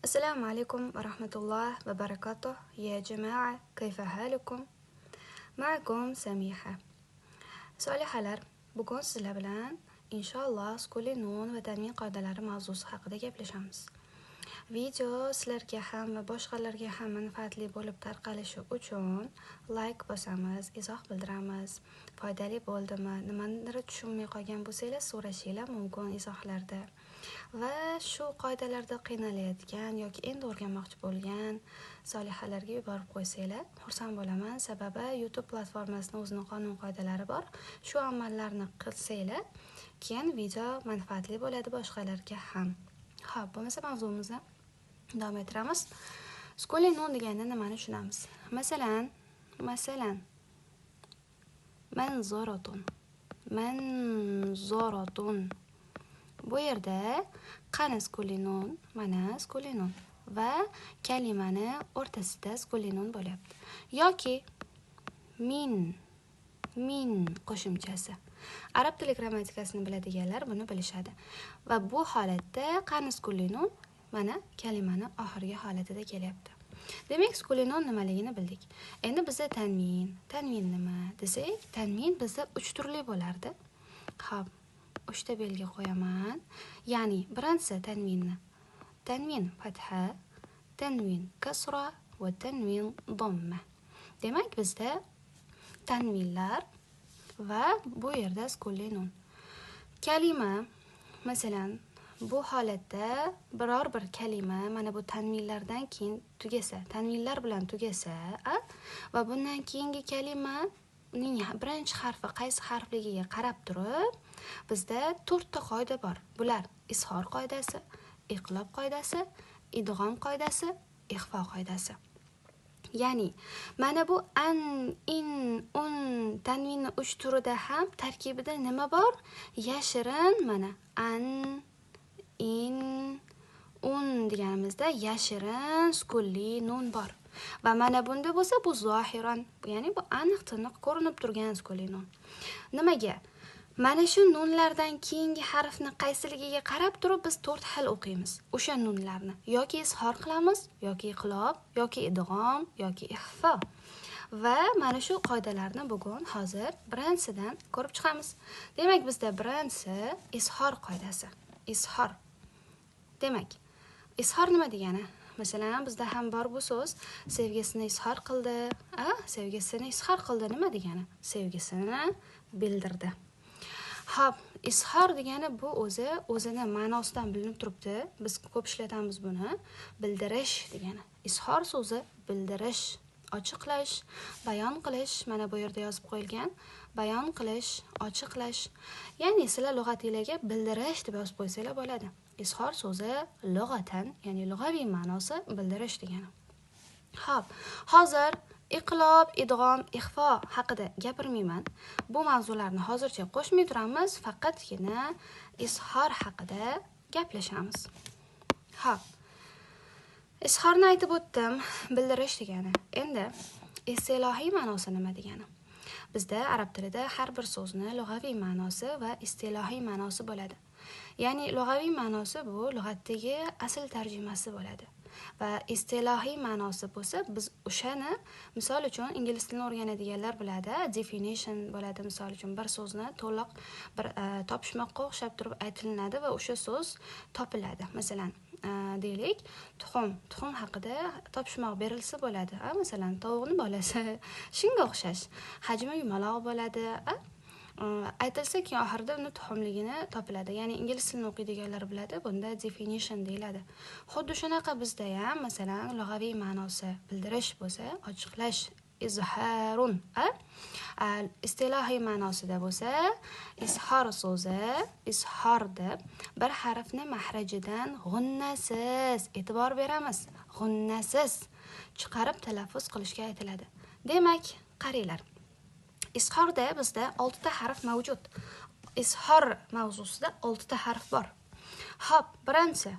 السلام عليكم ورحمة الله وبركاته يا جماعة، كيف حالكم؟ معكم Samiha. Solihalar, bugun sizlar bilan inshaalloh sukunli nun va tanvin qoidalari mavzusi haqida gaplashamiz. Video sizlarga ham va boshqalarga ham manfaatli bo'lib tarqalishi uchun like bosamiz, izoh bildiramiz. Foydali bo'ldimi, nimanidir tushunmay qolgan bo'lsanglar, so'rashinglar mumkin izohlarda. Va shu qoidalarda qiynalayotgan yoki endi o'rganmoqchi bo'lgan solihalarga yuborib qo'ysanglar, xursand bo'laman. Sababi YouTube platformasini o'zini qonun qoidalari bor. Shu amallarni qilsanglar, keyin video manfaatli bo'ladi boshqalarga ham. Xo'p, bo'lmasa mavzumizni davom ettiramiz. Sukunli nun deganda nimani tushunamiz? Masalan, manzoratun. Manzoratun. Bu yerda qani sukunli nun, mana sukunli nun va kalimani o'rtasida sukunli nun bo'lyapti. Yoki min, min qo'shimchasi. Arab tili grammatikasini biladiganlar buni bilishadi. Va bu holatda qani sukunli nun mana kalimani oxirgi holatida kelyapti. Demak, sukunli nun nimaligini bildik. Endi bizda tanvin, tanvin nima desak, tanvin bizda 3 turli bo'lardi. Xo'p, 3 ta belgi qo'yaman. Ya'ni birinchisi tanvinni. Tanvin fatha, tanvin kasra va tanvin damma. Demak, bizda tanvinlar va bu yerda sukunli nun. Kalima, masalan, bu holatda biror bir kalima mana bu tanvinlardan keyin tugasa, tanvinlar bilan tugasa, va bundan keyingi kalimaning birinchi harfi qaysi harfligiga qarab turib, bizda 4 ta qoida bor. Bular izhor qoidasi, iqlob qoidasi, idg'om qoidasi, ixfo qoidasi. Ya'ni mana bu an, in, un tanvinni 3 turida ham tarkibida nima bor? Yashirin mana an, in, un deganimizda yashirin sukunli nun bor. Va mana bunda bo'lsa bu zohiron, ya'ni bu aniq tiniq ko'rinib turgan sukunli nun. Nimaga? Mana shu nunlardan keyingi harfni qaysiligiga qarab turib biz 4 xil o'qiymiz. O'sha nunlarni yoki izhor qilamiz, yoki iqlob, yoki idg'om, yoki ixfo. Va mana shu qoidalarni bugun hozir birinchisidan ko'rib chiqamiz. Demak, bizda birinchisi izhor qoidasi. Izhor. Demak, izhor nima degani? Masalan, bizda ham bor bu so'z, sevgisini izhor qildi. Sevgisini izhor qildi nima degani? Sevgisini bildirdi. Xo'p, izhor degani bu o'zi o'zini ma'nosidan bilinib turibdi. Biz ko'p ishlatamiz buni. Bildirish degani. Izhor so'zi bildirish, ochiqlash, bayon qilish, mana bu yerda yozib qo'yilgan. Bayon qilish, ochiqlash. Ya'ni sizlar lug'atinglarga bildirish deb yozib qo'ysanglar bo'ladi. Izhor so'zi lug'atan, ya'ni lug'aviy ma'nosi bildirish degani. Xo'p, hozir iqlob, idg'om, ixfo haqida gapirmayman. Bu mavzularni hozircha qo'shmay turamiz, faqatgina izhor haqida gaplashamiz. Xo'p. Izhorni aytib o'tdim, bildirish degani. Endi istilohiy ma'nosi nima degani? Bizda arab tilida har bir so'zni lug'aviy ma'nosi va istilohiy ma'nosi bo'ladi. Ya'ni lug'aviy ma'nosi bu lug'atdagi asl tarjimasi bo'ladi. Va istilohiy ma'nosi bo'lsa, biz o'shani, misol uchun, ingliz tilini o'rganadiganlar biladi, definition bo'ladi, misol uchun bir so'zni to'liq bir topishmoqqa o'xshab turib aytilinadi va o'sha so'z topiladi. Masalan, deylik, tuxum haqida topishmoq berilsa bo'ladi. Masalan, tovuqning bolasi, shunga o'xshash, hajmi yumaloq bo'ladi. Aytilsa, keyin oxirida uni tuxumligini topiladi. Ya'ni ingliz tilini o'qiydiganlar biladi, bunda definition deyiladi. Xuddi shunaqa bizda ham, masalan, lug'aviy ma'nosi bildirish bo'lsa, ochiqlash, izharun, istilohiy ma'nosida bo'lsa, izhor so'zi, izhor deb bir harfni mahrajidan g'unnasiz, e'tibor beramiz, g'unnasiz chiqarib talaffuz qilishga aytiladi. Demak, qaranglar. Izhorda bizda 6 ta harf mavjud. Izhor mavzusida 6 ta harf bor. Xo'p, birinchisi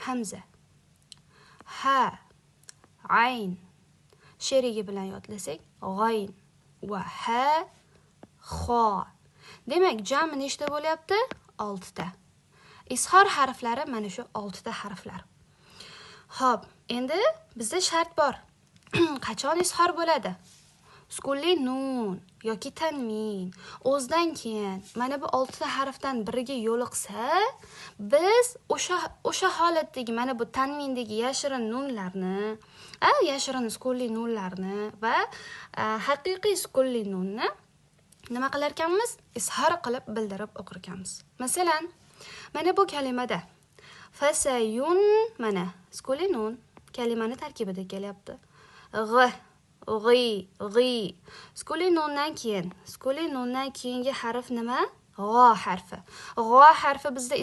hamza. Ha, ayn. Sherigi bilan yodlasak, g'ayn va ha, xo. Demak, jami nechta bo'lyapti? 6 ta. Izhor harflari mana shu 6 ta harflar. Xo'p, endi bizda shart bor. Qachon izhor bo'ladi? Sukunli nun yoki tanvin o'zidan keyin mana bu 6 ta harfdan biriga yo'liqsa, biz o'sha holatdagi mana bu tanvindagi yashirin nunlarni, yashirin sukunli nunlarni va haqiqiy sukunli nunni nima qilar ekanmiz? Izhor qilib bildirib o'qir ekanmiz. Masalan, mana bu kalimada fasayun, mana sukunli nun kalimani tarkibida kelyapti. G'h, g'i, g'i. Sukunli nundan keyin, sukunli nundan keyingi harf nima? G'o harfi. G'o harfi bizda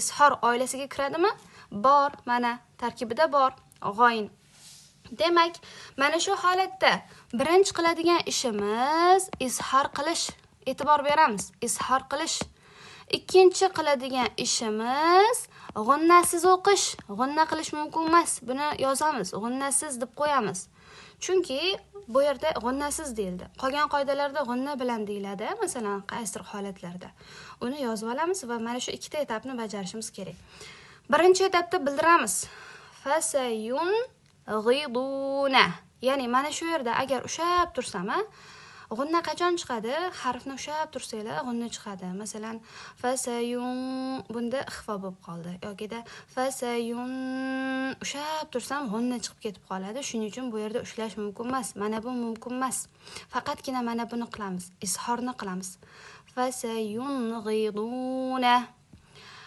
izhor oilasiga kiradimi? Bor, mana tarkibida bor. G'oyin. Demak, mana shu holatda birinchi qiladigan ishimiz izhor qilish. E'tibor beramiz, izhor qilish. Ikkinchi qiladigan ishimiz g'unnasiz o'qish. G'unna qilish mumkin emas. Buni yozamiz, g'unnasiz deb qo'yamiz. Chunki bu yerda g'unnasiz deyildi. Qolgan qoidalarda g'unna bilan deyiladi, masalan, qaysidir holatlarda. Uni yozib olamiz va mana shu ikkita etapni bajarishimiz kerak. Birinchi etapda bildiramiz. Fasayun g'iduna. Ya'ni mana shu yerda agar ushlab tursam, g'unna qachon chiqadi? Harfni ushlab tursanglar g'unna chiqadi. Masalan, fasayun, bunda ixfo bo'lib qoldi. Yokida fasayun ushlab tursam g'unna chiqib ketib qoladi. Shuning uchun bu yerda ushlash mumkin emas. Mana bu mumkin emas. Faqatgina mana buni qilamiz. Izhorni qilamiz. Fasayun g'iduna.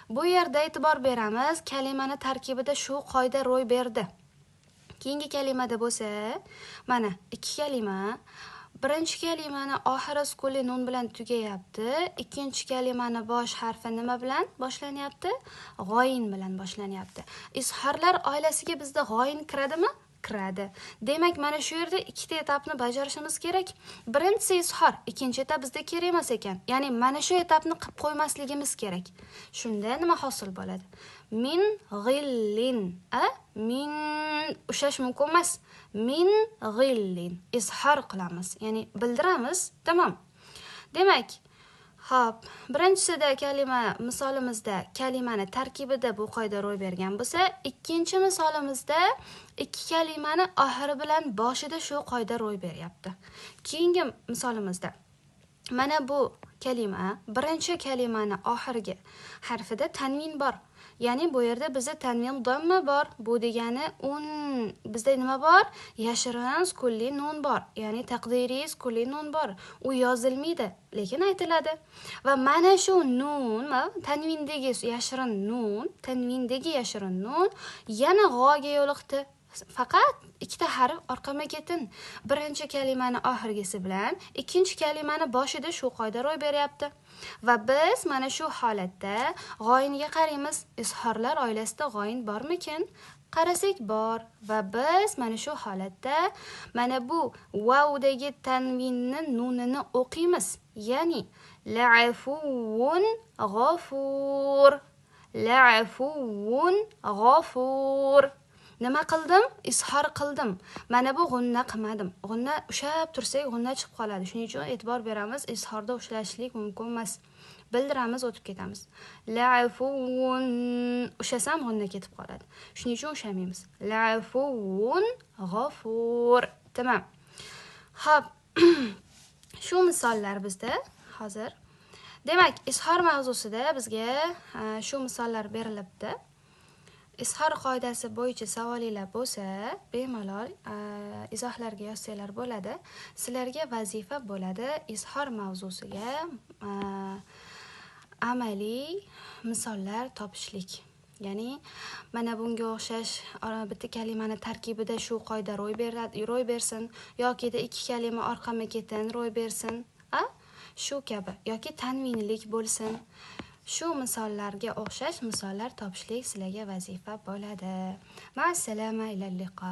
Bu yerda e'tibor beramiz, kalimani tarkibida shu qoida ro'y berdi. Keyingi kalimada bo'lsa, mana ikki kalima. Birinchi kalimani oxiri sukunli nun bilan tugayapti. Ikkinchi kalimani bosh harfi nima bilan boshlanyapti? G'oyin bilan boshlanyapti. Izhorlar oilasiga bizda g'oyin kiradimi? Kiradi. Demak, mana shu yerda ikkita etapni bajarishimiz kerak. Birinchisi izhor, ikkinchi etap bizda kerak emas ekan. Ya'ni mana shu etapni qilib qo'ymasligimiz kerak. Shunda nima hosil bo'ladi? Min g'illin, min ushlash mumkin emas. Min g'illin izhor qilamiz, ya'ni bildiramiz, tamom. Demak, xo'p, birinchisida kalima misolimizda kalimani tarkibida bu qoida ro'y bergan bo'lsa, ikkinchi misolimizda ikki kalimani oxiri bilan boshida shu qoida ro'y beryapti. Keyingi misolimizda mana bu kalima, birinchi kalimani oxirgi harfida tanvin bor. Ya'ni bu yerda bizda tanvin damma bor. Bu degani un, bizda nima bor? Yashirin sukunli nun bor. Ya'ni taqdiriy sukunli nun bor. U yozilmaydi, lekin aytiladi. Va mana shu nun, tanvindagi yashirin nun, tanvindagi yashirin nun yana g'oga yo'liqdi. Faqat ikkita harf orqama ketin. Birinchi kalimani oxirgisi bilan ikkinchi kalimani boshida shu qoida ro'y beryapti. Va biz mana shu holatda g'oyinga qaraymiz. Izhorlar oilasida g'oyin bormikin? Qarasak bor. Va biz mana shu holatda mana bu vavdagi tanvinni nunini o'qiymiz. Ya'ni la'afuvun g'afur. La'afuvun g'afur. Nima qildim? Izhor qildim. Mana bu g'unna qilmadim. G'unna ushlab tursak g'unna chiqib qoladi. Shuning uchun e'tibor beramiz, izhorda ushlashlik mumkin emas. Bildiramiz, o'tib ketamiz. La'afuvun ushlasam g'unna ketib qoladi. Shuning uchun ushlamaymiz. La'afuvun g'afur. Tamam. Xo'p, shu misollar bizda hozir. Demak, izhor mavzusida bizga shu misollar berilibdi. Izhor qoidasi bo'yicha savolinglar bo'lsa, bemalol izohlarga yozsanglar bo'ladi. Sizlarga vazifa bo'ladi izhor mavzusiga amaliy misollar topishlik. Ya'ni mana bunga o'xshash bitta kalimani tarkibida shu qoida ro'y bersin, yokida ikki kalima orqama ketin ro'y bersin, shu kabi yoki tanvinlik bo'lsin. Shu misollarga o'xshash misollar topishlik sizlarga vazifa bo'ladi. Ma'assalama ila liqo.